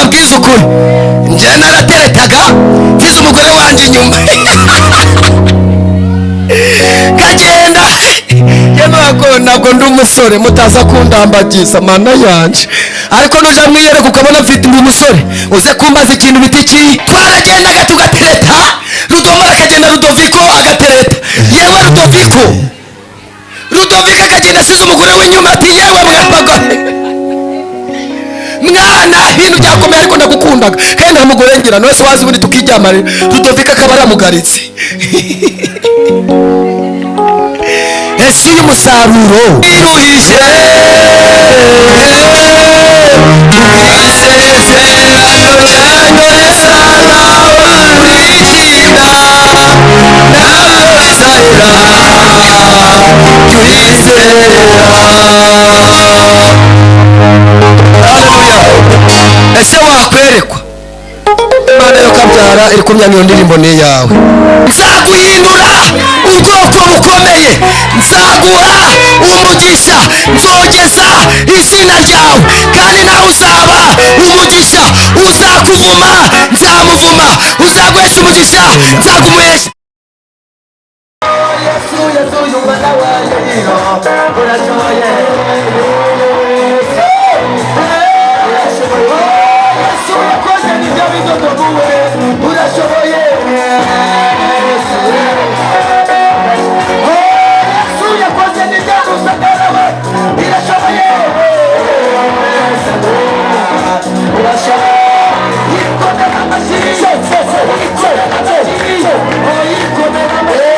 Mbabwize ukuri, njye narateretaga mfize umugore wanjye inyuma kagenda. Ntabwo ndi umusore, mutaza kundambagiza, mana yanje. Ariko nuja mwiyereka ukabona mfite, ndi umusore, uze kumbaza ikintu bita iki. Twaragendaga tugatereta, Rudomoro akagenda, Rudoviko agatereta. Yewe, Rudoviko akagenda asize umugore w'inyuma, ati: "Yewe mwabagore mwana, ibintu byakomeye, ariko ndagukundaga kandi nta mugore ngira, none se wazi ubundi tukiryamana?" Rudoviko akaba aramugaritse. Ese uyu musaruro iruhije isezerano ryanyu risa nkaho ritinda, ntabwo rizahera, jya uyizera. Haleluya! Ese wakwerekwa Imana yo kabyara iri kumya? Iyo ndirimbo ni iyawe. Nzaguhindura ubwoko bukomeye, nzaguha umugisha, nzogeza izina ryawe, kandi nawe uzaba umugisha. Uzakuvuma nzamuvuma, uzaguhesha umugisha nzagumuhesha. Yesu, Yesu, umwana wa Yayiro, urashoboye. Urashoboye. Yesu yakoze n'ibyo bidodobuwe, urashoboye. Yesu, Yesu yakoze n'ibyo rusagara, irashoboye. Urashoboye. Yikomera amashyi, yikomera amashyi, yikomera amashyi, yikomera amashyi.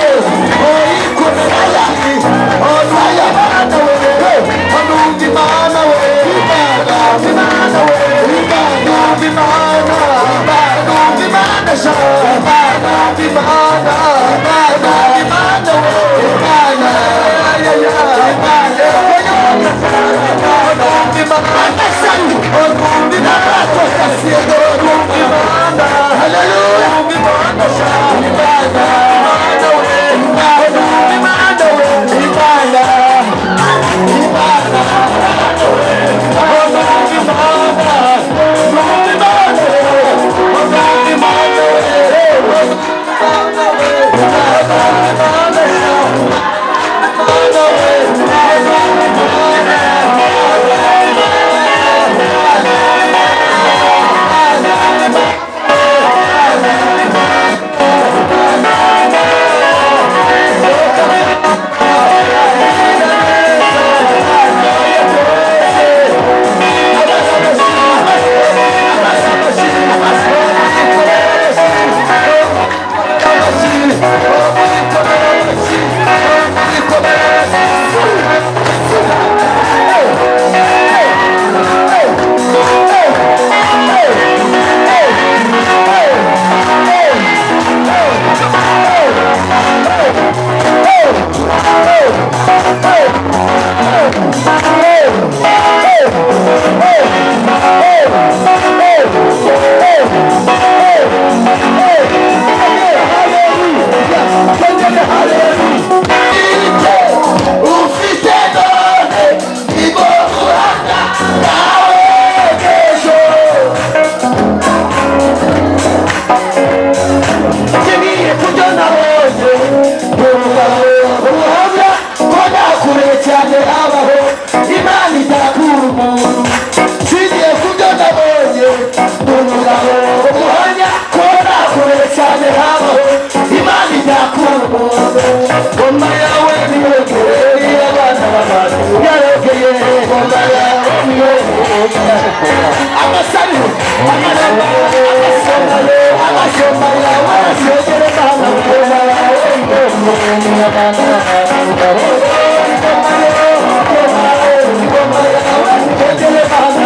Imana we, numva Imana we, Imana, Imana we, Imana, Imana, numva Imana sha, Imana, Imana, Imana, Imana we, Imana, ya ya, Imana, numva Imana sha, numva Imana, numva Imana, haleluya, numva Imana sha, Imana, Imana we, Imana, Imana we, Imana, Imana, Ufite none nibwo buhamya bwawe bw'ejo. Ngiye kubyo nabonye, umugabo ubuhamya ko nta kure cyane habaho Imana itakura umuntu. Nshingiye ku byo nabonye, umugabo ubuhamya ko nta kure cyane habaho Imana itakura umuntu. Ngoma yawe niyogere, abana b'abantu yarogeye. Ngoma yawe niyogere. Amasaro, amasaro, amasaro, amasoma yawe arasogere mama. Ngoma yawe niyogere, abana b'abantu. Ngoma yawe, ngoma yawe niyogere mama.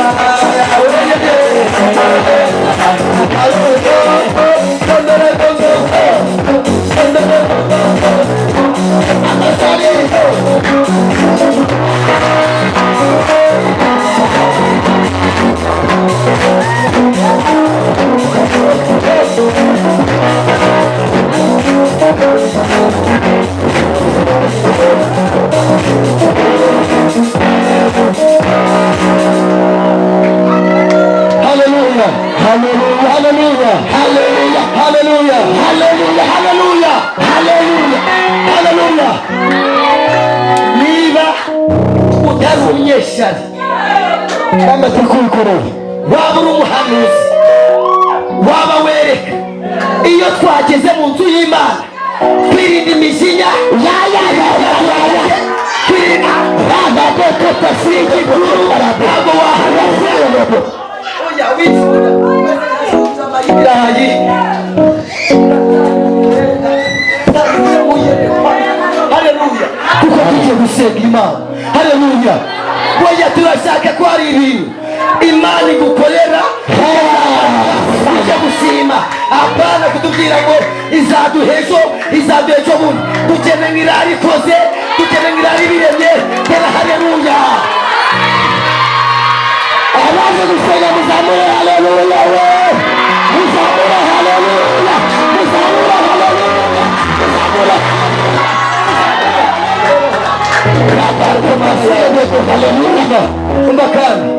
Umunyeshyari Bamaze kubikorera. Waba uri umuhanuzi, waba wereka, iyo twageze mu nzu y'Imana twirinda imijinya, Ya ya ya ya ya ya. twirinda ntabwo wahagaze. Oya, witsura ibirayi. Haleluya, kuko tugiye gusenga Imana. Haleluya. Oya, turashaka ko hari ibintu Imana igukorera ujya gushima, apana kutubwira ngo izaduha ejo, izaduha ejo bundi. Dukeneye ngo irari ikoze, dukeneye ngo irari biremye. Tera haleluya. Abaje gusenga muzamure haleluya we. Muzamure haleluya. Muzamure haleluya. Muzamure. Haleluya. Umva kandi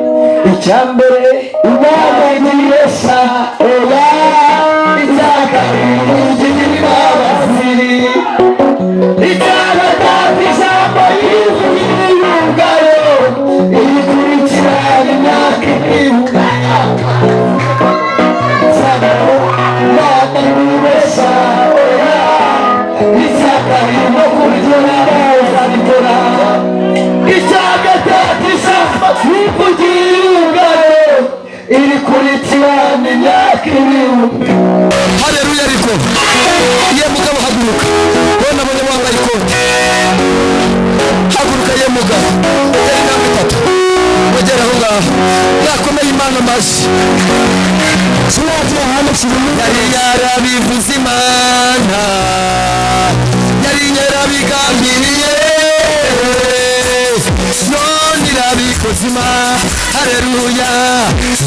icya mbere, Imana igihesha oya. Icya kabiri, igira imbabazi. Icya gatatu, ijambo yivugiye ubwayo, irikurikirana imyaka ikibuka. Imana igihesha oya. Icya kabiri, no kubigera uzabikora. Icya gatatu, ijambo yivugiye ubwayo, irikurikirana imyaka ibihumbi. Haleluya. Ariko ye mugabo, haguruka. Wowe nabonye wambaye ikote, haguruka. Ye mugabo, tera intambwe itatu wegera aho ngaho. Mwakomeye Imana amashyi. Yari yarabivuze Imana, yari yarabigambiriye, none irabikoze Imana. Haleluya,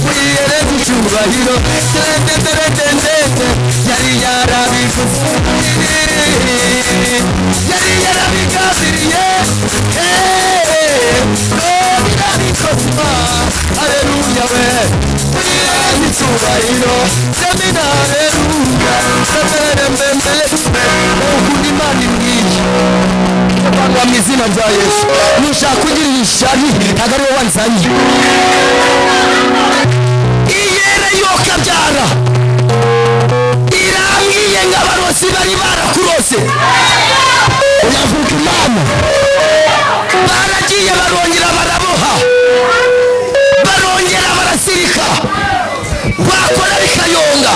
wiyereze icyubahiro. Tereteteretendete. Yari yarabivuze, yari yarabigambiriye, none irabikoze Imana. Haleluya we, wiyereze icyubahiro. Semina haleluya semerembembe. Ukunda Imana imbwiye ngo mu izina rya Yesu, nushaka kugirira ishyari, ntabwo ari wowe wanzanye. Iyere yokabyara irambwiye ngo abarozi bari barakurose, Uravuga Imana. Baragiye barongera baraboha, barongera barasirika, bakora bikayonga,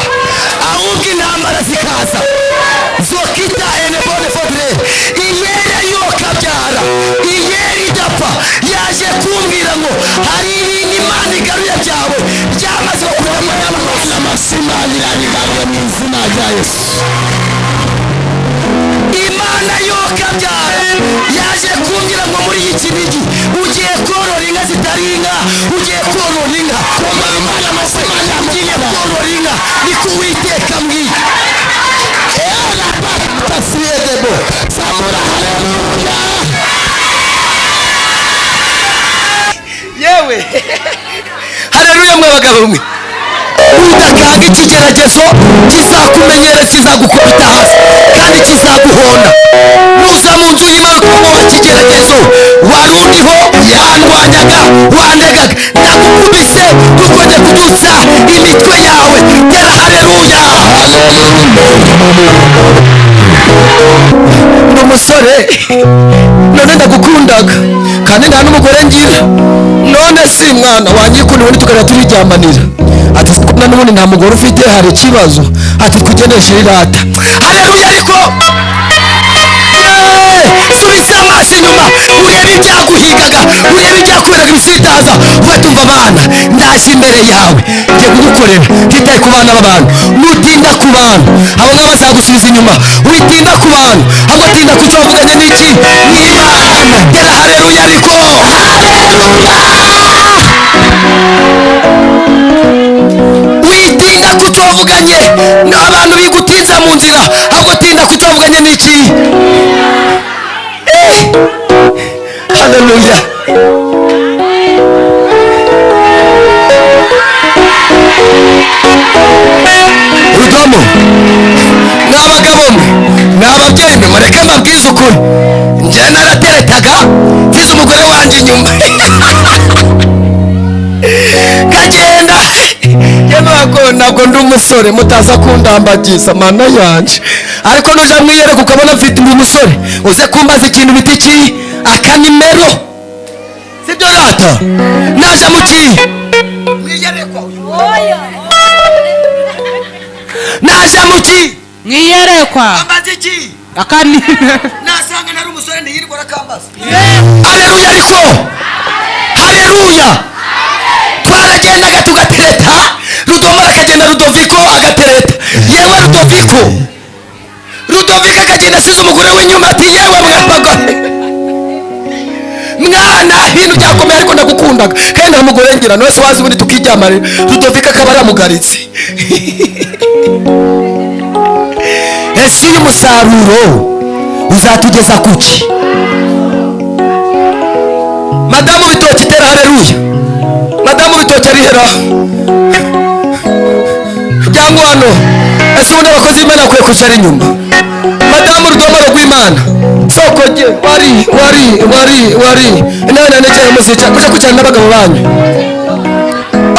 ahubwo intambara zikaza zokita enebone fodre. Iyere yokabyara, iyere idapfa, yaje kumbwira ngo hari ibintu Imana igaruye byawe byamaze gukuramo n'abarozi. Imana irabigaruye mu izina rya Yesu. Imana yokabyara yaje kumbwira ngo muri iki kinigi ugiye korora inka zitari inka, ugiye korora inka, ugiye korora inka, niko Uwiteka mbwiye. Tasiyedebo. Zamura haleluya. Yewe, haleluya. Mwe bagabo mwe, udakanga ikigeragezo kizakumenyera, kizagukubita hasi kandi kizaguhonda. Nuza mu nzu y'Imana ukabona wa kigeragezo wari uriho, wandwanyaga, wandegaga, ndagukubise kuko njye kubyutsa imitwe yawe. Tera haleluya. Ni umusore none ndagukundaga kandi nta n'umugore ngira. None si mwana wanyikunda, ubundi tukajya turijyamanira. Ati na n'ubundi nta mugore ufite, hari ikibazo? Ati kugenesha irata. Haleluya. Ariko subiza amaso inyuma, urebe ibyaguhigaga, urebe ibyakuberaga ibisitaza, ubatumva abana. Ndaje imbere yawe, ngiye kugukorera ntitaye ku bana b'abantu. Nutinda ku bantu, abo ngabo bazagusubiza inyuma. Witinda ku bantu, ahubwo tinda ku cyo wavuganye n'iki? N'Imana. Tera haleluya. Ariko haleluya. Witinda ku cyo wavuganye n'abantu bigutinza mu nzira, ahubwo tinda ku cyo wavuganye n'iki? Haleluya. Rudomo, mwabagabo mwe, mwababyeyi mwe, mureke mbabwize ukuri. Njye narateretaga mfize umugore wanjye inyuma. Ntabwo ntabwo ndi umusore, mutaza kundambagiza, mana yanje. Ariko nuja mwiyereka ukabona mfite, ndi umusore, uze kumbaza ikintu bita iki? Akanimero, sibyo rata? Naja mu ki? Mwiyerekwa. Naja mu ki? Mwiyerekwa. Ambaza iki? Akanimero. Nasanga nari umusore, ntiyirirwa arakambaza. Haleluya! Ariko haleluya, twaragendaga tugatereta. Rudomoro akagenda, Rudoviko agatereta. Yewe, Rudoviko, Rudoviko akagenda asize umugore w'inyuma, ati: "Yewe mwabagore mwana, ibintu byakomeye, ariko ndagukundaga kandi nta mugore ngira none se wazi ubundi tukijyamarira." Rudoviko akaba aramugaritse. Ese uyu musaruro uzatugeza kuki? Madamu Bitoki, tera haleluya. Madamu Bitoki arihera cyangwa hano? Ese ubundi abakozi b'Imana bakwiye kwicara inyuma? Madamu Rudomoro rw'Imana, soko rye wari wari wari wari nawe nanekera, muzica muje kwicarana n'abagabo banyu.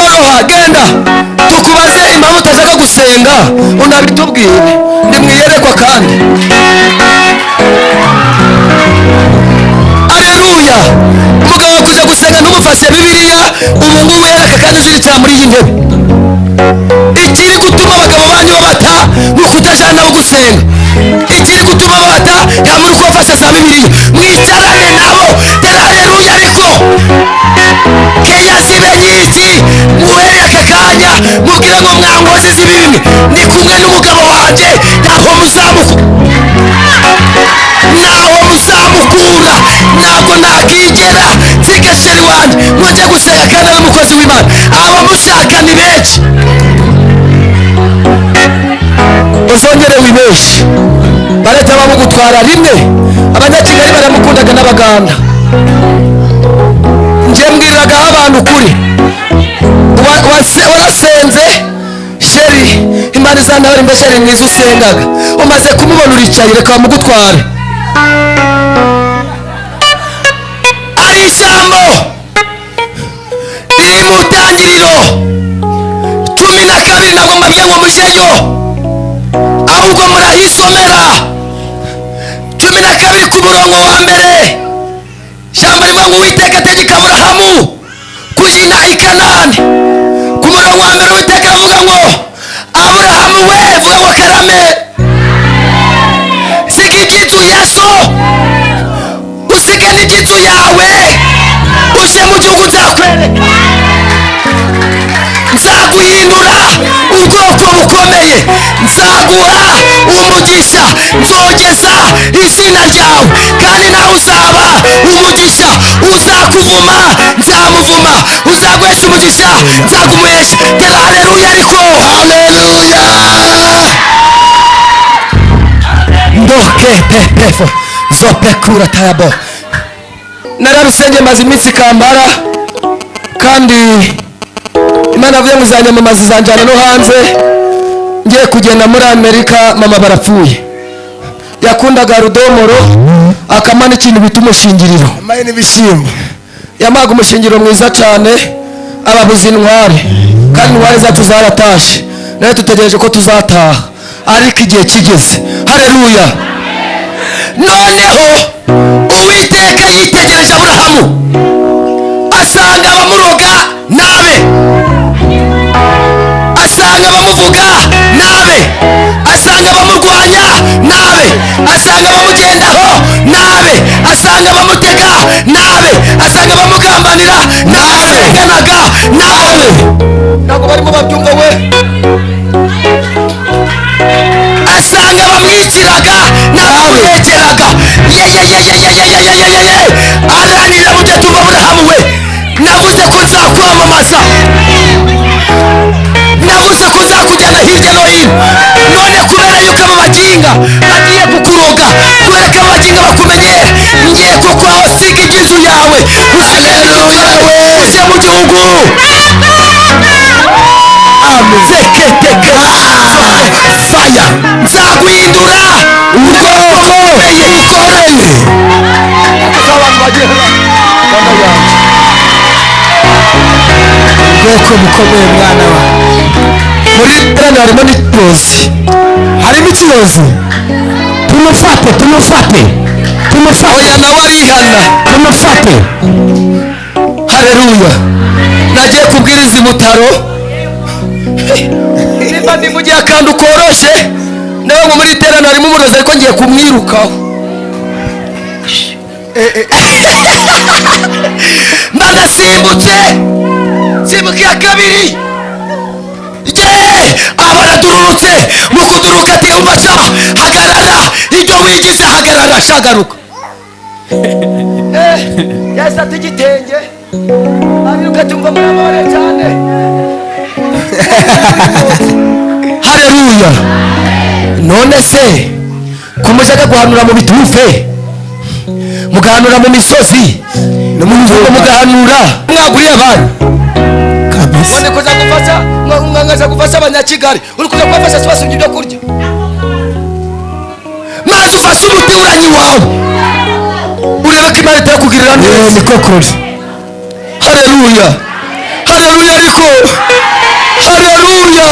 Oroha, genda tukubaze impamvu utashaka gusenga, unabitubwire. Nimwiyerekwa kandi. Aleluya! Umugabo kuja gusenga ntumufashe Bibiliya, ubu ngubu yereka kandi uziricara muri iyi ntebe. Ikiri gutuma abagabo banyu babata ni ukutajana nabo gusenga. Ikiri gutuma babata, nta muri kubafasha za Bibiliya. Mwicarane nabo, tera haleluya. Ariko keya zibe nyinshi, muhereye aka kanya mubwire ngo: "Mwankozi z'ibibi, ndi kumwe n'umugabo wanjye, ntaho muzamuku, ntaho muzamukura. Ntabwo nakigera nsiga chéri wanjye ngo njye gusenga kandi ari umukozi w'Imana." Abamushaka ni benshi, uzongere wibeshe, bareta bamugutwara rimwe. Abanyakigali baramukundaga n'Abaganda. Njye mbwiragaho abantu ukuri. Warasenze chéri, Imana izantabara imbe. Chéri mwiza usengaga, umaze kumubona uricaye, reka bamugutware. Ari ijambo riri mu Ntangiriro 12. Ntabwo mbabwiye ngo mujeyo, ahubwo murahisomera. 12 ku murongo wa mbere, ijambo rivuga ngo: "Uwiteka ategeka Aburahamu kujina i Kanani." Ku murongo wa mbere, Uwiteka aravuga ngo: "Aburahamu we," vuga ngo: "Karame," "siga iby'inzu ya so, usige n'iby'inzu yawe, uje mu gihugu nzakwereka. Nzaguhindura ubwoko bukomeye, nzaguha umugisha, nzogeza izina ryawe, kandi nawe uzaba umugisha. Uzakuvuma nzamuvuma, uzaguhesha umugisha nzagumuhesha." Tera haleluya. Ariko Haleluya! Ndoke pepefo zopekura tayabo. Narabisenge, maze iminsi Kampala, kandi Imana avuye ngo izanyamamaza, izanjyana no hanze. Ngiye kugenda muri Amerika, mama barapfuye. Yakundaga Rudomoro, akamana ikintu bita umushingiriro. Amaye n'ibishyimbo. Yamaga umushingiriro mwiza cyane. Ababuze intwari, kandi intwari zacu zaratashe, nawe dutegereje ko tuzataha, ariko igihe kigeze. Haleluya! Noneho Uwiteka yitegereje Aburahamu, asanga abamuroga nabe, asanga abamuvuga nabe, asanga abamurwanya nabe, asanga abamugendaho nabe, asanga abamutega nabe, asanga abamugambanira n'abasenganaga nabe. Ntabwo barimo babyumva we. Asanga bamwiciraga n'abamuhekeraga. Yeyeyeyeyeyeyeyeye! Aranira mujya tuva. "Aburahamu we, navuze ko nzakwamamaza, navuze ko nzakujyana hirya no hino. None kubera yuko aba baginga bagiye kukuroga, kubera ko aba baginga bakumenyera, ngiye kukwasiga iby'inzu yawe, usige iby'inzu yawe, uje mu gihugu zeketeke Fire! Nzaguhindura ubwoko bukomeye." Ukomeye. Abantu bagiye, Mana yanjye. Ubwoko bukomeye, mwana wa. Muri terane harimo n'ikirozi. Harimo ikirozi. Tumufate, tumufate, tumufate. Oya, nawe arihana. Tumufate. Haleluya. Nagiye kubwiriza i Butaro, nimba ndivugiye akantu koroshe nawe ngo muri terane harimo umurozi, ariko ngiye kumwirukaho. Ndanasimbutse, simbuka iya kabiri ye, aba aradururutse. Mu kuduruka ati: "Umva sha, hagarara, ibyo wigize, hagarara, shagaruka." Yahise ata igitenge, ariruka, tumva murababare cyane. Haleluya. None se kumushaka guhanura mu bitufe, mugahanura mu misozi no mu mivugo, mugahanura mwaguriye abandi? Kabisa. None kuza gufasha, nkaza gufasha Abanyakigali, uri kuza kubafasha sibasubye ibyo kurya, maze ufashe umuturanyi wawe, urebe ko Imana itakugirira neza. Niko kuri. Haleluya, haleluya, ariko haleluya.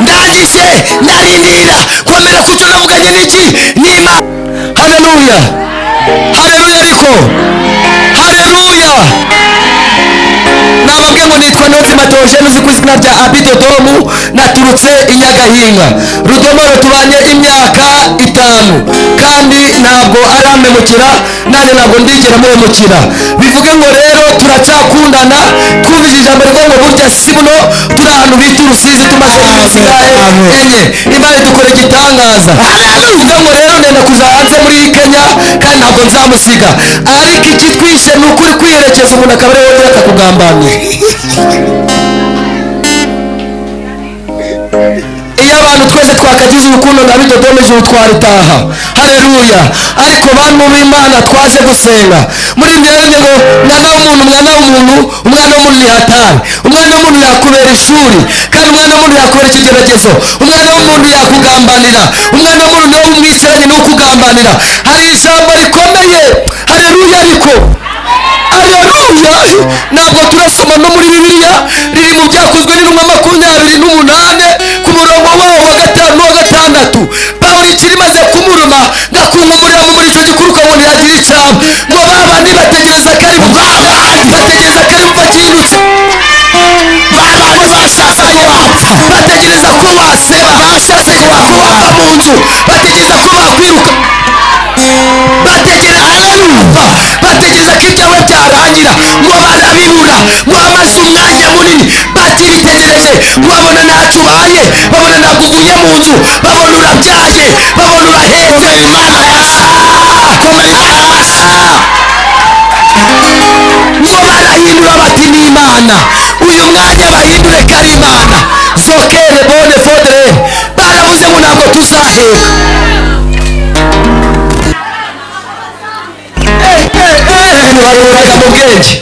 Ndangije, narindira komera kucyo navuganye n'iki n'Imana. Haleluya, haleluya, ariko haleluya. Nababwiye ngo nitwa Niyonzima Theogene, uzi ku izina rya Abidodomu. Naturutse i Nyagahinga. Rudomoro tubanye imyaka 5, kandi ntabwo arampemukira, nanjye ntabwo ndigera muhemukira. Bivuge ngo rero turacyakundana. Twumvise ijambo rivuga ngo burya si buno turi ahantu bita Urusizi, tumaze iminsi ingahe? Amen. 4. Imana idukora igitangaza. Bivuga ngo rero ndenda kuza hanze muri Kenya, kandi ntabwo nzamusiga. Ariko ikitwishe ni ukuri kwiyerekeza umuntu akaba ariwe wongera akakugambanira. Iyo abantu twese twakagize urukundo nka Bidodomu, ijuru twaritaha. Haleluya. Ariko bantu b'Imana, twaje gusenga muri mbere ngo mwana w'umuntu, mwana w'umuntu, umwana w'umuntu ni hatari. Umwana w'umuntu yakubera ishuri, kandi umwana w'umuntu yakubera ikigeragezo. Umwana w'umuntu yakugambanira. Umwana w'umuntu niwe umwicaranye niwe ukugambanira. Hari ijambo rikomeye. Haleluya, ariko haleluya. Ntabwo turasoma no muri Bibiliya, riri mu Byakozwe n'Intumwa 28, ku murongo wawo wa 5 n'uwa 6. Pawulo ikiri imaze kumuruma, ngakunkumurira mu muri icyo gikuru, ukabona yagira icaba ngo ba bandi bategereza ko ari bupfa, bategereza ko ari bupfa akindutse. Ba bandi bashatse ko wapfa, bategereza ko waseba, bashatse ko wava mu nzu, bategereza ko bakwiruka, bategereza, haleluya, bategereza ko ibyawe byarangira, ngo barabibura, ngo bamaze umwanya munini bakibitegereje, ngo babona ntacyo ubaye, babona ntabwo uvuye mu nzu, babona urabyaye, babona urahetse. Imana, komera Imana amashyi. Ngo barahindura bati: "Ni Imana." Uyu mwanya bahindure ko ari Imana. Zokere bone fodere baravuze ngo ntabwo tuzaheka. Baruraga mu bwenge,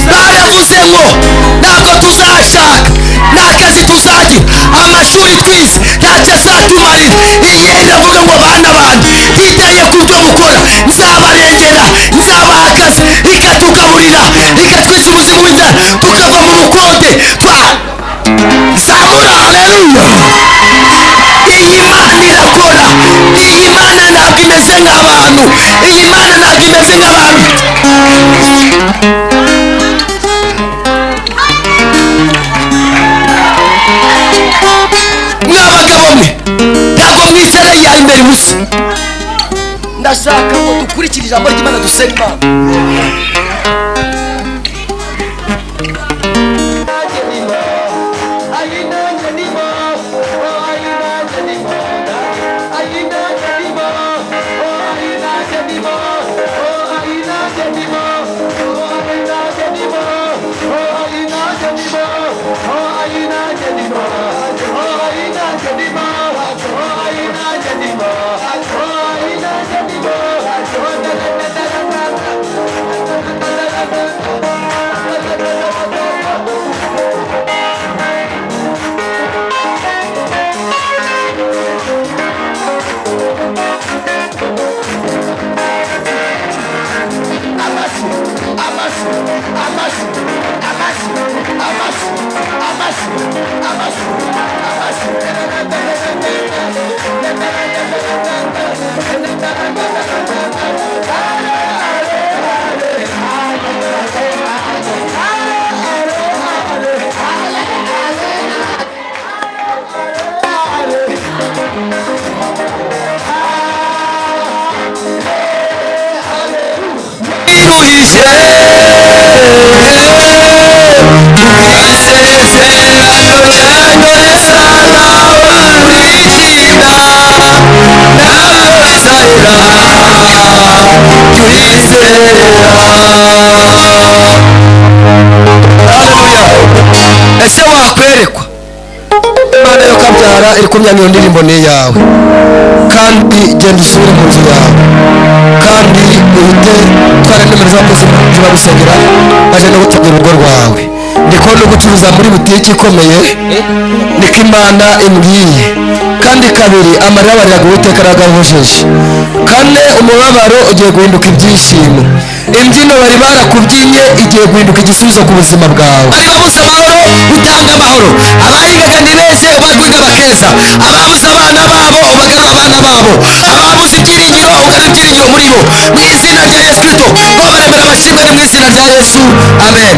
baravuze ngo ntabwo tuzashaka, nta kazi tuzagira, amashuri twize ntacyo azatumarira. Iyi iravuga ngo: "Bana banjye, ntitaye ku byo mukora, nzabarengera, nzabaha akazi." Ikatugaburira, ikatwica ubuzima bw'inzara, tukava mu bukode twa zamura. Haleluya. Iyi Mana irakora. Iyi Mana ntabwo imeze nk'abantu. Iyi Mana ntabwo imeze nk'abantu. Mwabagabo mwe, ntabwo mwicara ya imbere ubusa. Ndashaka ngo dukurikire ijambo ry'Imana, dusenga Imana. Amashyi, amashyi, amashyi, amashyi, amashyi, amashyi. Iruhije isezerano ryanjye ritinda, ntabwo rizahera, jya uyizera. Haleluya. Ese wakwerekwa Imana yo kabyara iri kumya niyo ndirimbo ni iyawe, kandi genda usubire mu nzu yawe, kandi uhite twara nimero z'abakozi bagusengera baje no gutegura urugo rwawe. Ndiko no gucuruza muri butiki ikomeye, niko Imana imbwiye. Kandi kabiri, amarira bariraga Uwiteka aragahojeje. Kane, umubabaro ugiye guhinduka ibyishimo, imbyino bari barakubyinnye igiye guhinduka igisubizo ku buzima bwawe. Bari babuze amahoro, utanga amahoro. Abahingaga ntibeze, ubaguhiga bakeza. Ababuze abana babo, ubagarura abana babo. Ababuze ibyiringiro, ugarura ibyiringiro muri bo, mu izina rya Yesu Kristo. Bo baremera amashimwe ni mu izina rya Yesu, amen.